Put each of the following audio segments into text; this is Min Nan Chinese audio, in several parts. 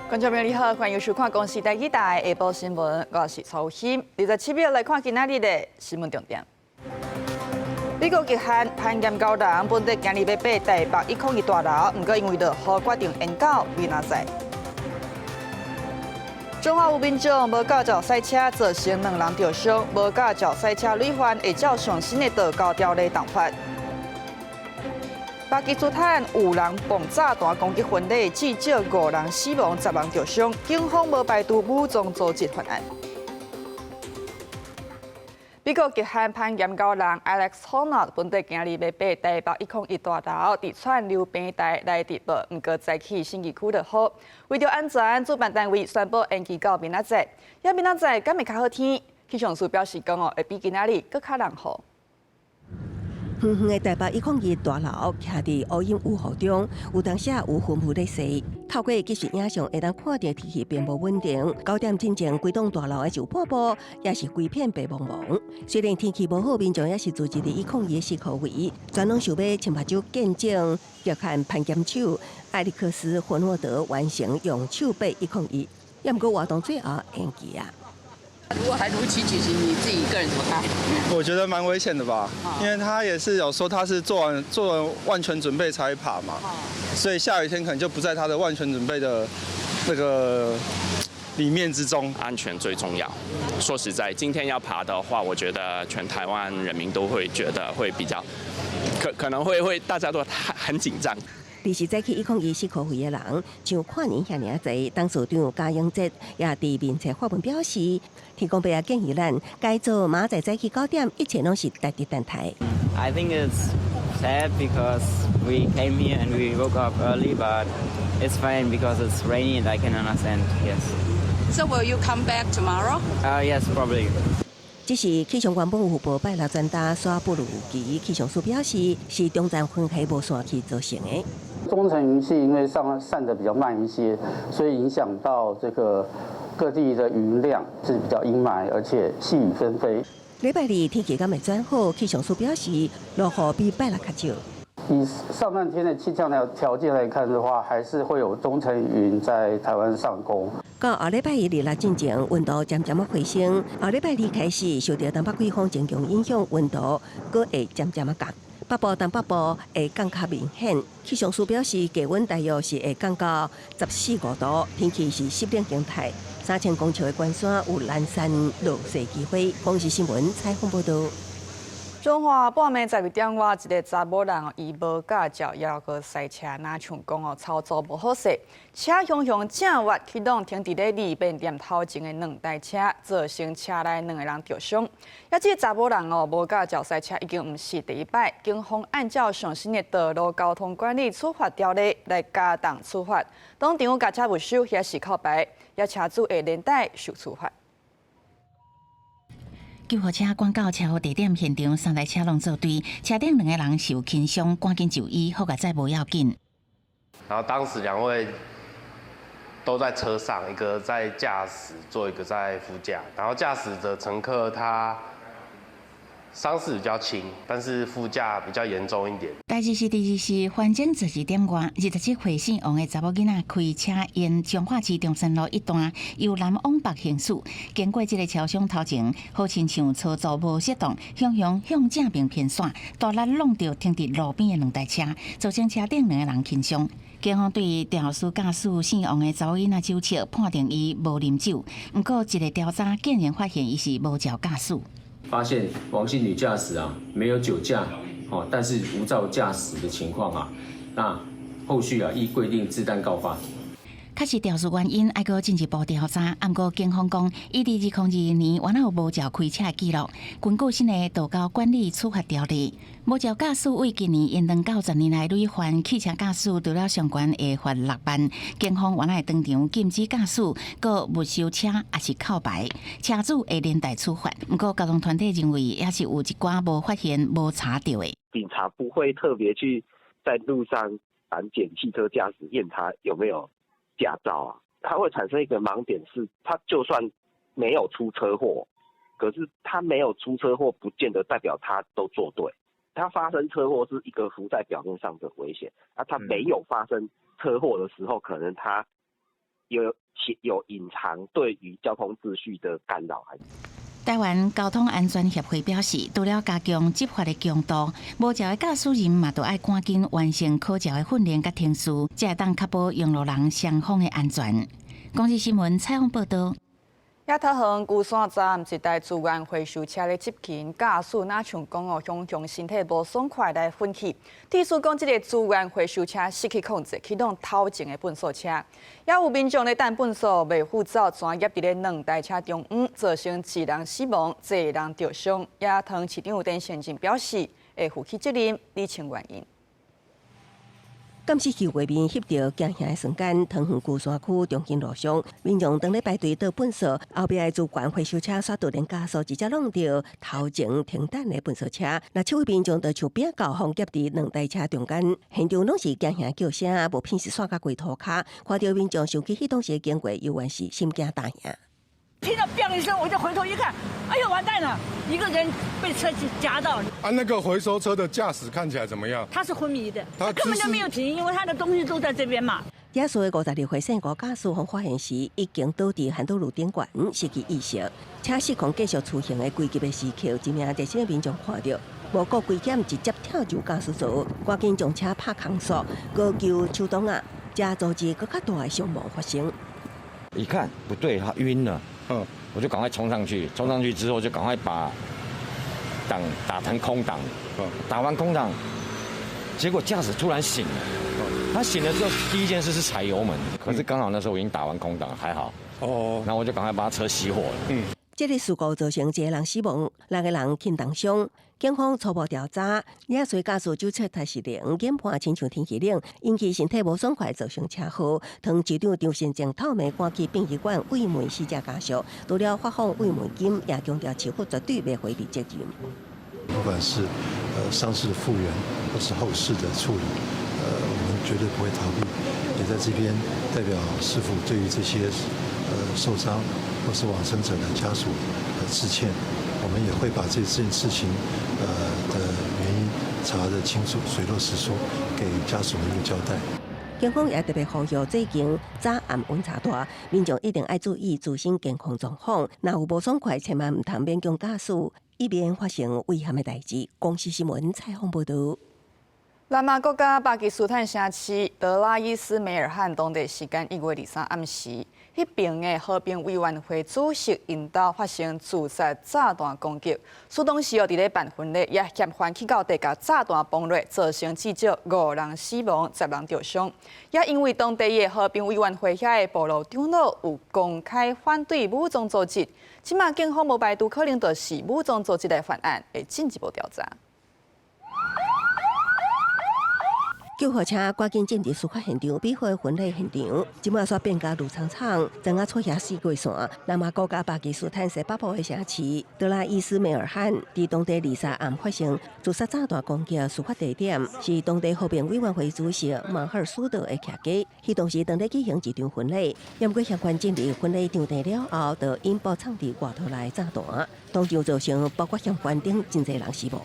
觀眾朋友你好，歡迎收看公視台語台下晡新聞，我是曹欣。27日來看今仔日的新聞重點。美國極限攀岩高人本底今日欲爬台北102大樓，毋過因為落雨決定延到明仔載。彰化有民眾無駕照駛車，造成兩人著傷；無駕照駛車累犯會照上新的道交條例重罰。巴基斯坦有人爆炸彈攻擊婚禮，至少五人死亡，10人著傷。警方無排除武裝組織犯案。美國極限攀岩高人 Alex Honnold 本底今日欲爬台北101大樓，佇串流平台來直播，毋過早起信義區落雨，為著安全，主辦單位宣布延期到明仔載。抑明仔載敢會較好天？氣象署表示講哦，會比今仔日閣較涼雨。遠遠的台北101大樓，徛佇烏雲霧雨中，有當時有雲霧咧踅。透過即時影像，會當看著天氣並無穩定。9點進前，規棟大樓的上半部也是規片白茫茫。雖然天氣無好，民眾也是聚集佇102的四箍圍，全攏想欲親目睭見證極限攀岩手艾利克斯·霍諾德完成用手爬101，也毋過活動最後延期啊。如果還如期舉行，你自己個人怎麼看？我覺得蠻危險的吧，因為他也是有說他是做完萬全準備才爬嘛，所以下雨天可能就不在他的萬全準備的那個裡面之中。安全最重要。說實在，今天要爬的話，我覺得全台灣人民都會覺得會比較可能會大家都很緊張。二時早起101四箍圍的人，像跨年遐爾濟。董事長嘉英哲也佇面冊發文表示，天公伯也建議咱改做明仔載早起9點，一切攏是值得等待。 I think it's sad because we came here and we woke up early, but it's fine because it's rainy and I can understand. Yes. So will you come back tomorrow? Yes, probably. 只是氣象原本有預報拜六轉大煞不如預期，氣象署表示是中層雲系無散去造成的。中層雲系因為上散得比較慢一些，所以影響到這個各地的雲量是比較陰霾，而且細雨紛飛。禮拜二天氣敢會轉好，氣象署表示落雨比拜六較少。以上半天的氣象條件來看的話，還是會有中層雲在台灣上空。到後禮拜一日落進前，溫度漸漸仔回升。後禮拜二開始，受著東北季風增強影響，溫度閣會漸漸仔降。北部、東北部會降較明顯。氣象署表示，低溫大約是會降到十四五度，天氣是濕冷形態。3000公尺的懸山有攔山落雪機會。公視新聞採訪報導。彰化半暝12點外，一个查某人伊無駕照，猶閣駛車，若像講哦操作無好勢，車雄雄正越去挵停佇咧利便店頭前的兩台車，造成車內兩個人著傷。抑這个查某人哦無駕照駛車已經毋是第一擺，警方按照上新的道路交通管理處罰條例來加重處罰，當場共車沒收，抑是扣牌，抑車主會連帶受處罰。救護車趕到車禍地點現場，三台車攏做對，車頂兩個人受輕傷，趕緊就醫，好佳哉無要緊。然後當時兩位都在車上，一個在駕駛座，一個在副駕。然後駕駛的乘客他傷勢比較輕，但是副駕比較嚴重一點。代誌是24時反正12點外，27歲姓王的查某囡仔開車沿彰化市中山路一段由南往北行駛，經過這个超商頭前，好親像操作無適當，雄雄向正面偏線，大力挵著停佇路邊的兩台車，造成車頂兩個人輕傷。警方對肇事駕駛姓王的查某囡仔酒測判定伊無啉酒，毋過一个調查竟然發現伊是無照駕駛。發現王姓女駕駛啊沒有酒駕，哦，但是無照駕駛的情況啊，那後續啊依規定自單告發。確實肇事原因，愛閣進一步調查。毋過警方講，伊佇2022年原來有無照開車的記錄。根據新的道交管理處罰條例，無照駕駛為今年延長到10年內累犯汽車駕駛，除了上懸會罰6萬。警方原來當場禁止駕駛，閣沒收車，抑是扣牌，車主會連帶處罰。毋過交通團體認為，也是有一寡無發現、無查著的。警察不會特別去在路上攔檢汽車駕駛，驗他有沒有駕照啊，它會產生一個盲點，是他就算沒有出車禍，可是他沒有出車禍，不見得代表他都做對。他發生車禍是一個浮在表面上的危險，啊，他沒有發生車禍的時候，可能他有隱藏對於交通秩序的干擾。台灣交通安全協會表示，除了加強執法的強度，無照的駕駛人嘛著愛趕緊完成考照的訓練佮程序，才會當確保用路人雙方的安全。公視新聞採訪報道。也桃園龜山站一台資源回收車咧執勤，駕駛若像講哦，雄雄身體無爽快來昏去。地訴講，這個資源回收車失去控制，去挵頭前的糞埽車，也有民眾咧等糞埽袂赴走，全夾佇咧兩台車中央，造成一人死亡，濟人著傷。也桃園市長陳善政表示，會負起責任，理清原因。監視器畫面翕著驚嚇的瞬間，桃園龜山區中興路上，民眾當咧排隊倒糞埽，後壁的資源回收車煞突然加速，直接挵著頭前停等的糞埽車。若七位民眾就像餅膠予夾佇兩台車中間，現場攏是驚嚇叫聲，無片是散甲規塗跤。看著民眾想起彼當時的經過，猶原是心驚膽驚。聽到砰一聲，我就回頭一看，哎呦，完蛋了！一個人被車子夾到。啊，那個回收車的駕駛看起來怎麼樣？他是昏迷的，他根本就沒有停，因為他的東西都在這邊嘛。肇事的52歲姓吳駕駛，予發現時已經倒佇漢都路頂懸，失去意識。車失控繼續出行的危急的時刻，一名熱心的民眾看著，無顧危險，直接跳入駕駛座，趕緊將車拍空速，高救手擋仔，才阻止閣較大的傷亡發生。一看不對，他暈了。嗯，我就趕快衝上去，衝上去之後就趕快把檔打成空檔，打完空檔，結果駕駛突然醒了。他醒了之後，第一件事是踩油門，可是剛好那時候我已經打完空檔，還好。哦，那我就趕快把車熄火了。嗯，這個事故造成一個人死亡，六個人輕重傷。警方初步調查，肇事駕駛酒測提失靈，研判親像天氣冷，引起身體無爽快，造成車禍。桃園市長張善政透明趕去殯儀館慰問死者家屬，除了發放慰問金，也強調市府絕對袂迴避責任。不管是傷勢的復原，或是後事的處理，我們絕對不會逃避。也在這邊代表市府對於這些受傷或是往生者的家屬致歉。我們也會把這件事情的原因查得清楚，水落石出，給家屬們一個交代。警方也特別呼籲最近早暗溫差大，民眾一定愛注意自身健康狀況。若有無爽快，千萬毋通勉強駕駛，以免發生危險的代誌。公視新聞採訪報導。南亞國家巴基斯坦城市德拉伊斯梅爾汗當地時間1月23暗時，彼邊的和平委員會主席𪜶兜發生自殺炸彈攻擊，事當時哦佇咧辦婚禮，也嫌犯去到地共炸彈崩落，造成至少五人死亡、10人著傷。也因為當地的和平委員會遐的部落長老有公開反對武裝組織，這馬警方無排除可能就是武裝組織來犯案，會進一步調查。救護車趕緊進入事發現場，比火婚禮現場，這馬煞變甲亂氅氅，庄仔出遐四界線。南亞國家巴基斯坦西北部的城市德拉伊斯梅爾汗，佇當地23暗發生自殺炸彈攻擊，事發地點是當地和平委員會主席馬赫蘇德的徛家。彼當時當咧舉行一場婚禮，毋過嫌犯進入婚禮場地了後，就引爆藏佇外套內炸彈，當場造成包括嫌犯等真濟人死亡。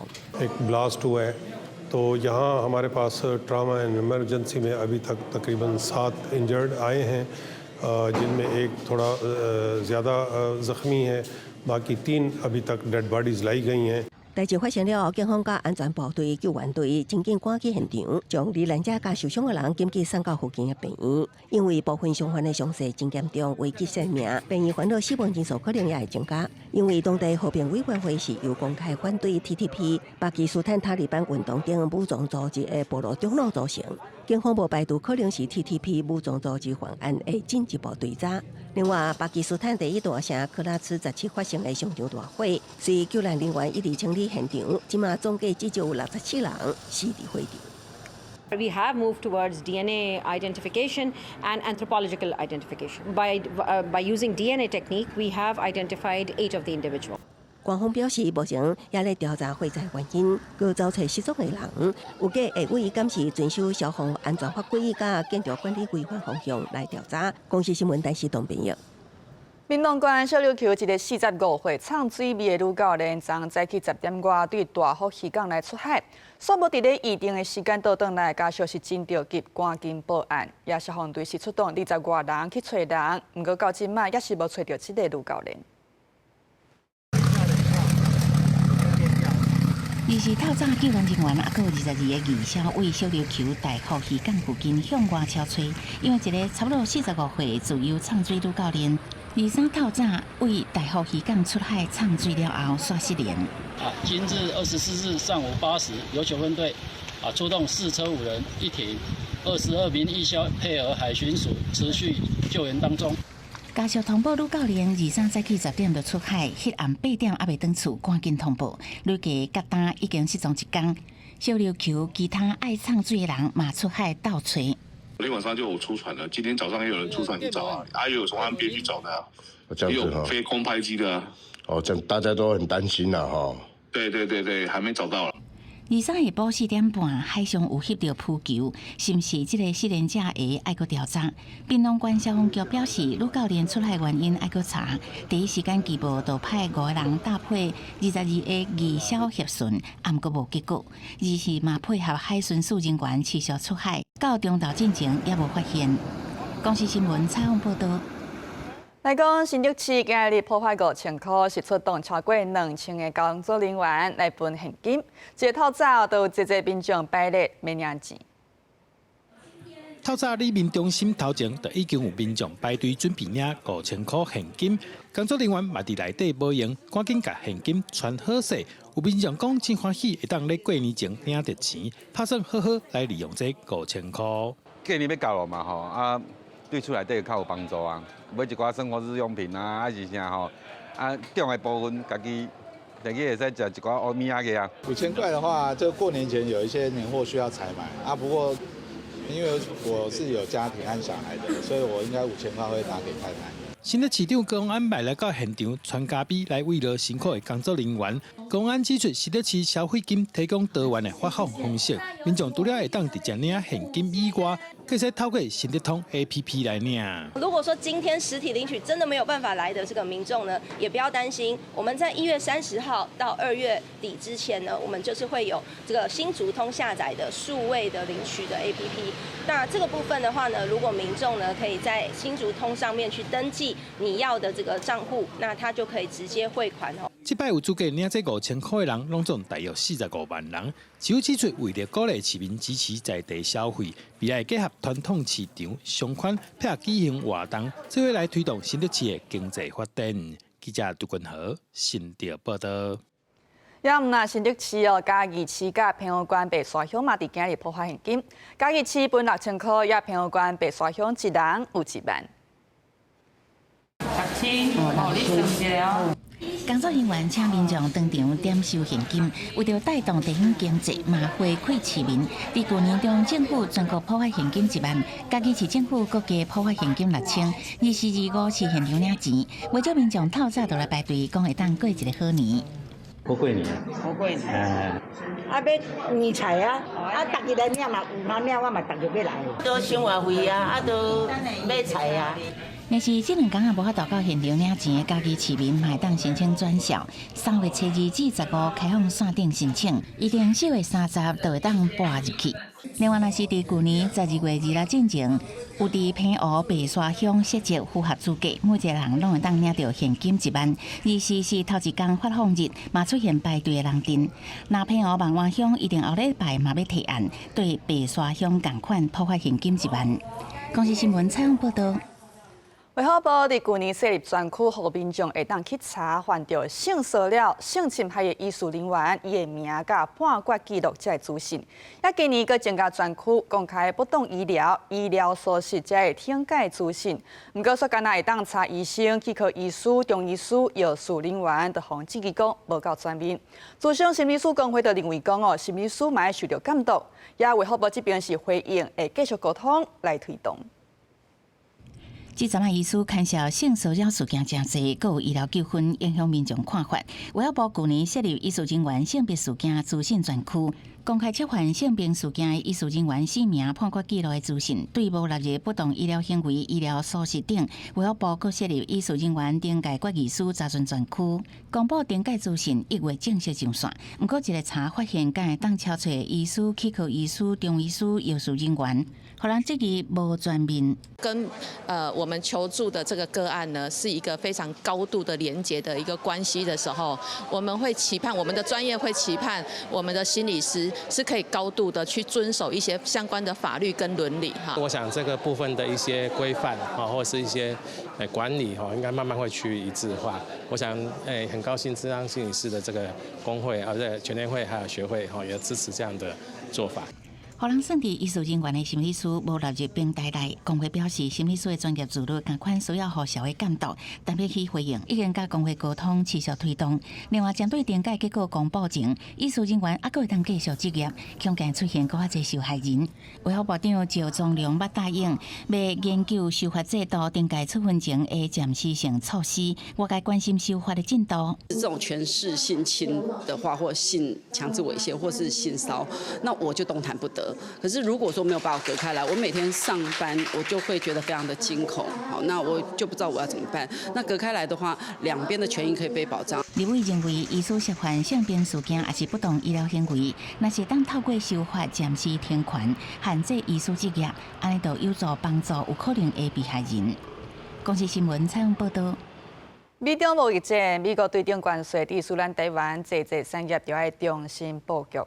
तो यहाँ हमारे पास trauma and emergency में अभी तक तकरीबन सात इंजर्ड आए हैं, जिनमें एक थोड़ा ज़्यादा ज़ख्मी है, बाकी तीन अभी तक डेड बॉडीज़ लाई गई हैं。代誌發生了後，警方佮安全部隊、救援隊真緊趕去現場，將罹難者佮受傷的人緊急送到附近的病院。因為部分傷患的傷勢真嚴重，危及生命，病院煩惱死亡人數可能也會增加。因為當地和平委員會是由公開反對 TTP、巴基斯坦塔利班運動等武裝組織的部落長老組成，警方無排除可能是 TTP 武裝組織犯案，會進一步追查。另外，巴基斯坦第一大城柯拉芝17發生的商場大火，隨救難人員一直清理現場，這馬總計至少有67人死佇火場。 We have moved towards DNA identification and anthropological identification. By using DNA technique, we have identified eight of the individuals. 官方表示，目前也咧調查火災原因，閣找揣失蹤的人。預計會為敢是遵守消防安全法規佮建築管理規範方向來調查。公視新聞，陳世東編譯。屏東縣小琉球一个45歲藏水味的女教練，昨早起10點外對大福漁港來出海，煞無佇咧預定的時間倒轉來，家屬是真著急，趕緊報案。也消防隊是出動20外人去揣人，毋過到這擺猶是無揣著這个女教練。二是透早救援人員，猶閣有22个義消為小琉球大福漁港附近向外搜揣，因為一个差不多45歲自由藏水女教練，23透早為大福漁港出海藏水了後，煞失聯。啊，今日24日上午8時，琉球分隊啊出動四車五人一艇，22名義消配合海巡署持續救援當中。家屬通報女教練23早起10點就出海，彼暗8點猶未轉厝，趕緊通報。累計佮今已經失蹤一工。小琉球其他愛藏水的人嘛出海鬥揣。昨天晚上就有出船了，今天早上也有人出船去找啊，還有從岸邊去找的啊，也有飛空拍機的啊。哦，這樣大家都很擔心啦，哈。對對對對，還沒找到。23下晡4點半，海上有翕著浮球，是毋是這个失聯者的？愛閣調查。屏東縣消防局表示，女教練出海原因愛閣查。第一時間機報就派五个人搭配22个義消協巡，毋過無結果。二是嘛配合海巡署人員持續出海，到中晝進前猶無發現。公視新聞採訪報導。來講新竹市今日普發5000箍，是出動超過2000个工作人員來分現金。這個透早都有濟濟民眾排列欲領錢。透早里民中心頭前就已經有民眾排隊準備領5000箍現金，工作人員嘛佇內底無閒，趕緊共現金傳好勢。有民眾講真歡喜，會當咧過年前領著錢，拍算好好來利用這5000箍。過年欲到了嘛吼，啊，對厝內底較有幫助啊，買一寡生活日用品啊，還是啥吼，啊，中的部分家己自己會使食一寡烏米仔個啊。5000塊的話，就過年前有一些年貨需要採買啊。不過因為我是有家庭和小孩的，所以我應該5000塊會拿給太太。新竹市長高虹安來到現場，傳咖啡來慰勞辛苦的工作人員。高虹安指出，新竹市消費金提供多元的發放方式，民眾除了會當直接領現金以外，閣會使透過新竹通 APP 來領。如果說今天實體領取真的沒有辦法來的這個民眾呢，也不要擔心。我們在1月30號到2月底之前呢，我們就是會有這個新竹通下載的數位的領取的 APP。那這個部分的話呢，如果民眾呢可以在新竹通上面去登記你要的這個賬戶，那他就可以直接匯款哦。這擺有資格領這5000箍的人，攏總大約45萬人。市府指出，為著鼓勵市民支持在地消費，未來結合傳統市場商圈，配合舉行活動，做伙來推動新竹市的經濟發展。記者杜君豪新竹報導。也毋但新竹市哦，嘉義市佮屏東縣白沙鄉嘛，佇今日普發現金。嘉義市分6000箍，也屏東縣白沙鄉一人有1萬。十七，哦，你算一下哦。工作人員請民眾當場點收現金，為著帶動地方經濟，嘛回饋市民。佇舊年中政府全國普發現金1萬，嘉義市政府閣加普發現金6000，24、25是現場領錢，袂少民眾透早就來排隊，講會當過一个好年。過過年，過過年，哎，啊買年菜啊，啊逐日來領嘛有嘛領，我嘛逐日欲來。都生活費啊，啊都買菜啊。若是這兩工啊，無法度到現場領錢的嘉義市民，嘛會當申請轉數。3月初2至15開放線頂申請，一定4月30就會當撥入去。另外，若是佇舊年12月26進前，有佇澎湖白沙鄉設籍符合資格，每一個人攏會當領著現金1萬。24是頭一工發放日，嘛出現排隊的人陣。若澎湖萬安鄉一定後禮拜嘛欲提案，對白沙鄉仝款普發現金1萬。公視新聞採訪報導。衛福部佇舊年設立專區，予民眾會當去查犯著性騷擾、性侵害的醫事人員，伊的名佮判決記錄這个資訊。也今年閣增加專區，公開不當醫療、醫療疏失這个懲戒資訊。毋過，煞干焦會當查醫生、齒科醫師、中醫師、藥師人員，就予質疑講無夠全面。諮商心理師公會就認為講哦，心理師嘛愛受著監督。也衛福部這邊是回應，會繼續溝通來推動。這陣仔醫師牽涉性騷擾事件誠濟，閣有醫療糾紛影響民眾看法。衛福部舊年設立醫事人員性別事件資訊專區，公開涉犯性平事件的醫事人員姓名、判決記錄的資訊，對無納入不當醫療行為、醫療疏失等，衛福部閣設立醫事人員懲戒決議書查詢專區，公布懲戒資訊1月正式上線。毋過一个查發現，敢會當超揣醫師、齒科醫師、中醫師、藥事人員，予人質疑無全面。跟我們求助的這個個案呢，是一個非常高度的連結的一個關係的時候，我們會期盼我們的專業會期盼我們的心理師是可以高度的去遵守一些相關的法律跟倫理哈。我想這個部分的一些規範啊，或者是一些管理哈，應該慢慢會趨於一致化。我想很高興諮商心理師的這個工會啊，這全聯會還有學會哈，也支持這樣的做法。予人算佇醫事人員的心理師無納入名單內，工會表示心理師的專業自律，仝款需要予社會監督。陳佩琪回應，已經佮工會溝通，持續推動。另外，針對懲戒結果公布前，醫事人員猶閣會當繼續執業，恐驚出現閣較濟受害人。衛福部長趙宗龍捌答應，欲研究修法制度懲戒處分前的暫時性措施，外界關心修法的進度。這種權勢性侵的話，或性強制猥褻，或是性騷，那我就動彈不得。可是如果說沒有把我隔開來，我每天上班我就會覺得非常的驚恐，好，那我就不知道我要怎麼辦。那隔開來的話，兩邊的權益可以被保障。立委認為，醫師涉犯性平事件抑是不當醫療行為，若是當透過修法暫時停權，限制醫師執業，按呢就有助幫助有可能的被害人。公視新聞採訪報導。美中貿易戰，美國對等關稅，致使咱台灣濟濟產業著愛重新布局。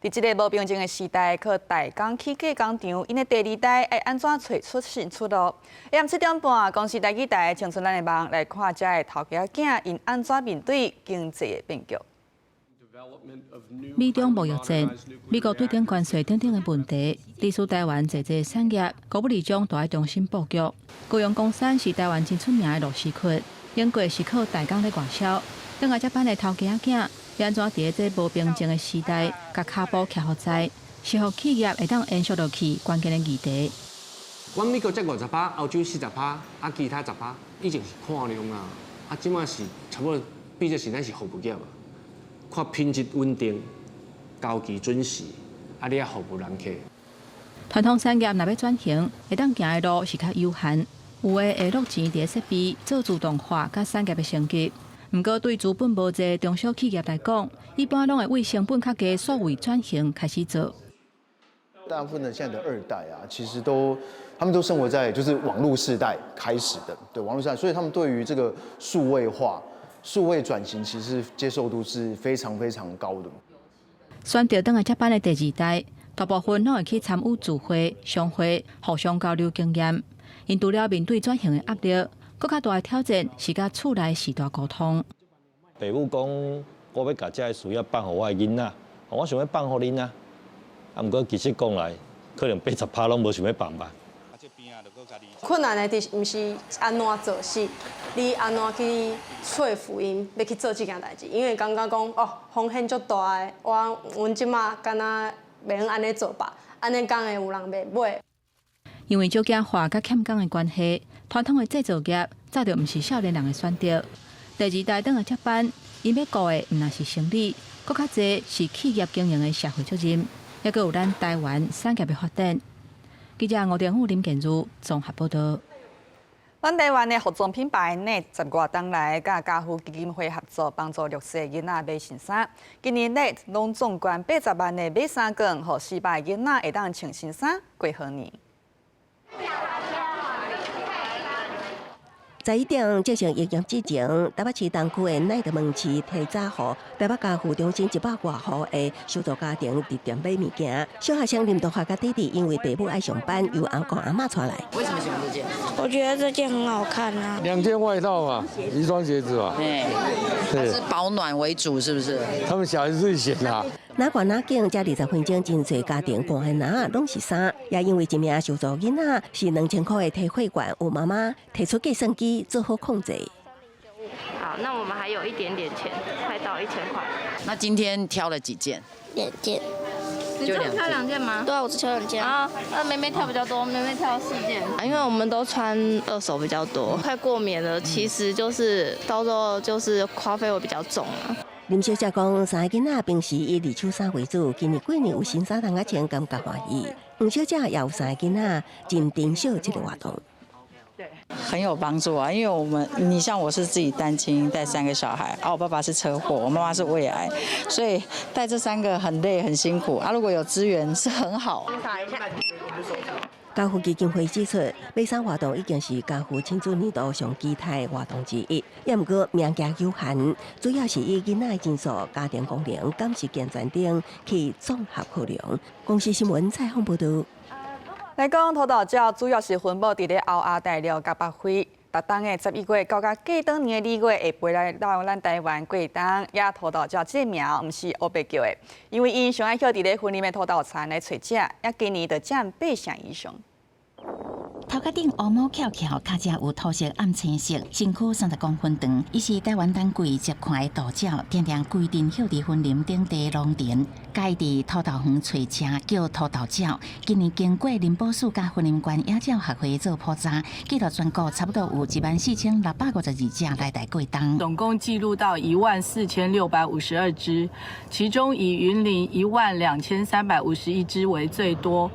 佇這个無平靜的時代，靠代工起家工廠，𪜶的第二代愛按怎揣出新出路？下暗7點半，公視台語台青春咱的夢來看遮的頭家仔𪜶按怎面對經濟的變局。美中貿易戰、美國對等關稅等等的問題，致使台灣濟濟產業高不離將都愛重新布局。高雄岡山是台灣真出名的螺絲殼，英國是靠代工咧外銷，轉來接班的頭家仔𪜶，按怎佇咧這無平靜的時代，共跤步徛予在，是予企業會當延續落去關鍵的議題。阮美國才50%，歐洲40%，啊其他10%，以前是看量啊，啊這馬是差不多，比較是咱是服務業啊，看品質穩定，交期準時，啊你愛服務人客。傳統產業若欲轉型，會當行的路是較有限，有的會落錢佇設備做自動化佮產業的升級。毋過對資本無濟中小企業來講，一般攏會為成本較低數位轉型開始做。大部分的現在的二代啊，其實都他們都生活在就是網路世代開始的，對網路世代，所以他們對於這個數位化、數位轉型，其實接受度是非常非常高的。選擇轉來接班的第二代，大部分攏會去參與聚會、商會，互相交流經驗。𪜶除了面對轉型的壓力，閣較大的挑戰是佮厝內序大溝通。爸母講，我欲共這个事業放予我的囡仔，我想欲放予恁啊。啊，毋過其實講來，可能80%攏無想欲放吧。困難的佇毋是按怎做，是你按怎去說服𪜶欲去做這件代誌，因為感覺講哦風險足大的，我阮這馬敢若袂用按呢做吧，按呢講會有人袂買。因為少子化佮欠工的關係，傳統的製造業早就毋是少年人的選擇。第二代轉來接班，𪜶欲顧的毋但是生理，閣較濟是企業經營的社會責任，抑閣有咱台灣產業的發展。記者吳定武、林建如綜合報導。咱台灣的服裝品牌 NET 十外冬來，佮家父基金會合作，幫助弱勢囡仔買新衫。今年 NET 攏總捐80萬的買衫券，予400个囡仔會當穿新衫過好年。11點進行營業之前，台北市東區的奈特門市提早予台北家扶中心100外戶的受助家庭佇店買物件。小學生林同學佮弟弟因為爸母愛上班，由阿公阿嬤帶來。為什麼喜歡這件？我覺得這件很好看啊。兩件外套嘛，一雙鞋子嘛。對，是保暖為主，是不是？他們小孩子最選啦。哪管哪景，這20分鐘真濟家庭搬的籃攏是衫，也因為一名受助囡仔是2000塊的提貨券，有媽媽提出計算機做好控制。好，那我們還有一點點錢，快到1000塊。那今天挑了幾件？兩件。你只挑兩件嗎？對啊，我只挑兩件啊。那妹妹挑比較多，妹妹挑四件。因為我們都穿二手比較多，快過年了，其實就是到時候就是花費會比較重啊。林小姐講，三个囡仔平時以二手衫為主，今年過年有新衫通仔穿，感覺歡喜。黃小姐也有三个囡仔，真珍惜這個活動。很有幫助啊，因為我們，你像我是自己單親帶三個小孩，啊，我爸爸是車禍，我媽媽是胃癌，所以帶這三個很累很辛苦啊。如果有資源是很好。家父基金會指出，買衫活動已經是家父親子年度上期待活動之一，也毋過名額有限，主要是以囡仔人數、家庭功能、飲食健全等去綜合考量。公視新聞採訪報導。來講塗豆鳥主要是分佈佇咧歐亞大陸佮北非，逐冬的11月到甲過當年的2月會飛來到咱台灣過冬。也塗豆鳥這個名毋是烏白叫的，因為𪜶上愛歇佇咧雲林的塗豆田來揣食，也今年就佔八成以上。頭殼頂烏毛翹翹，跤脊有土色暗青色，身軀30公分長。伊是台灣冬季接看的渡鳥，定定規陣歇佇雲林頂地農田，佮意佇塗豆園揣食，叫塗豆鳥。今年經過林寶樹佮雲林縣野鳥學會做普查，記錄全國差不多有14,652隻來台過冬。總共記錄到14,652隻，其中以雲林12,351隻為最多。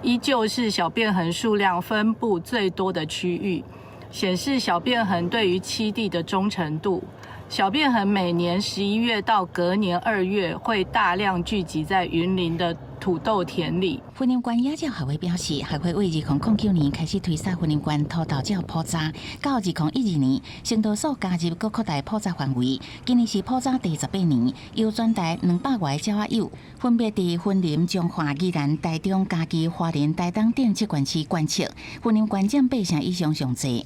依舊是小便鴴數量分布最多的區域，顯示小便鴴對於棲地的忠誠度。小便鴴每年11月到隔年2月會大量聚集在雲林的土豆田裡。雲林縣野鳥學會表示，學會為2009年開始推捒雲林縣塗豆鳥普查，到2012年，成都所加入，閣擴大普查範圍。今年是普查第18年，由全台200外個鳥仔友，分別佇雲林、彰化、宜蘭、台中、嘉義、花蓮、台東等七縣市觀測。雲林縣佔八成以上上濟。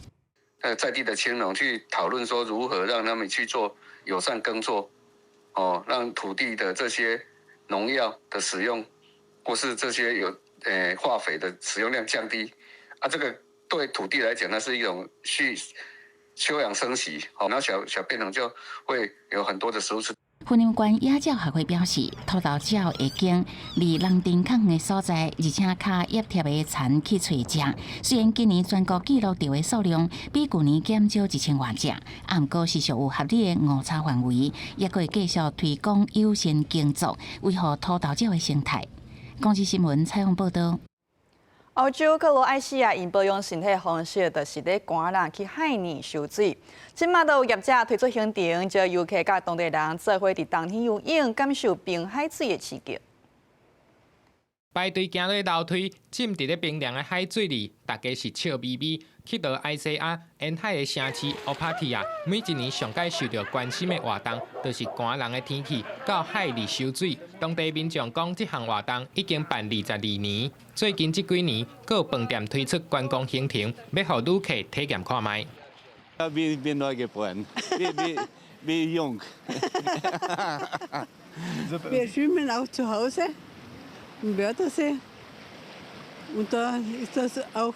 在地的青農去討論說，如何讓他們去做友善耕作，哦，讓土地的這些農藥的使用，或是這些有化肥的使用量降低，啊，這個對土地來講，那是一種去休養生息，好，那小小便鴴就會有很多的食物吃。雲林縣野鳥學會表示，塗豆鳥會經離農田較遠的所在，而且較葉貼的田去揣食。雖然今年全國記錄著的數量比舊年減少1000外隻，啊，毋過是屬有合理的誤差範圍，抑閣會繼續推廣友善耕作，維護塗豆鳥的生態。公視新聞採訪報導。歐洲克羅埃西亞𪜶保養身體方式，就是咧寒人去海裡泅水。這馬都有業者推出行程，招遊客佮當地人做伙佇冬天游泳，感受冰海水的刺激。排隊行落樓梯，浸佇咧冰涼的海水裡，大家是笑眯眯。克羅埃西亞沿海的城市歐帕提亞，每一年上蓋受著關心的活動，就是寒人的天氣到海裡泅水。當地民眾講，這項活動已經辦22年，最近這幾年，閣有飯店推出觀光行程，欲予旅客體驗看覓。 Wie bin neu geboren, wie jung. Wir schwimmen auch zu Hause im Wörthersee. Und da ist das auch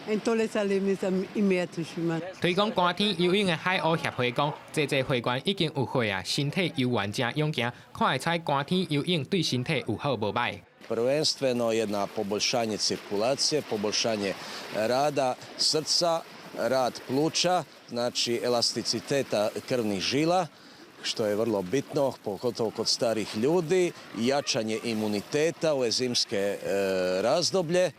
ein tolles Erlebnis, im Meer zu schwimmen. 推廣寒天游泳的海鷗協會講，濟濟會員已經有會啊，身體猶原誠勇健，看會出寒天游泳對身體有好無䆀。 Prvenstveno je na poboljšanje cirkulacije, poboljšanje rada srca, rad pluća, znači elasticiteta krvnih žila, što je vrlo bitno, pogotovo kod starih ljudi, jačanje imuniteta u zimske razdoblje.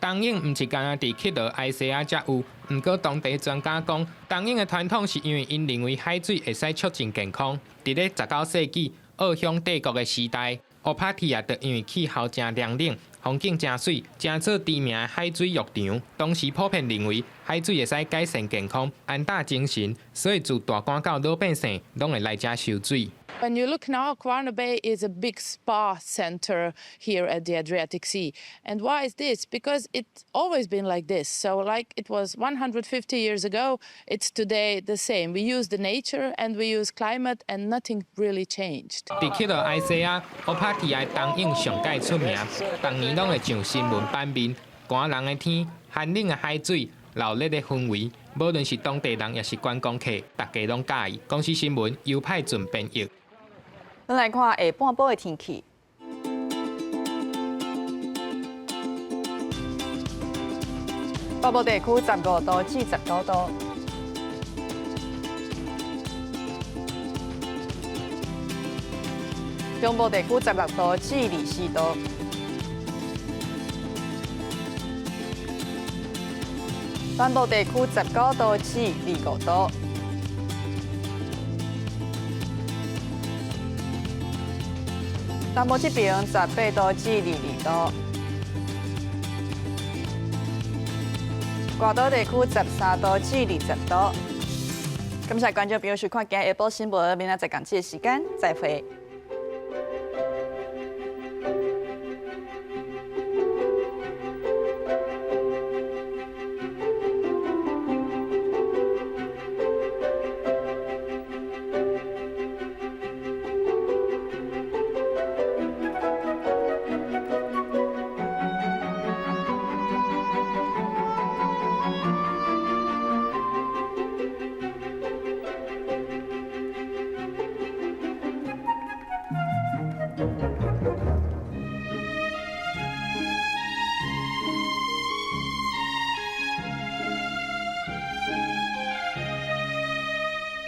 冬泳毋是干焦佇克羅埃西亞才有，毋過當地專家講，冬泳的傳統是因為𪜶認為海水會使促進健康。佇咧19世紀奧匈帝國的時代，烏帕提亞就因為氣候誠涼冷，風景誠媠，成做知名的海水浴場。當時普遍認為海水會使改善健康、安打精神，所以自大寒到老百姓攏會來遮泅水。 When you look now, Kvarner Bay is a big spa center here at the Adriatic Sea. And why is this? Because it's always been like this. So like it was 150 years ago, it's today the same. We use the nature and we use climate and nothing really changed. 佇克羅埃西亞，烏帕提亞冬泳上蓋出名，逐年攏會上新聞版面。寒人的天，寒冷的海水，鬧熱的氛圍，無論是當地人抑是觀光客，大家攏佮意。公視新聞尤派準編譯。咱來看下半晡的天氣。北部地區15度至19度。中部地區16度至24度。南部地區19度至25度。南部這邊18度至22度。外島地區13度至20度。感謝觀眾朋友收看今日下晡新聞，明仔載仝這個時間再會。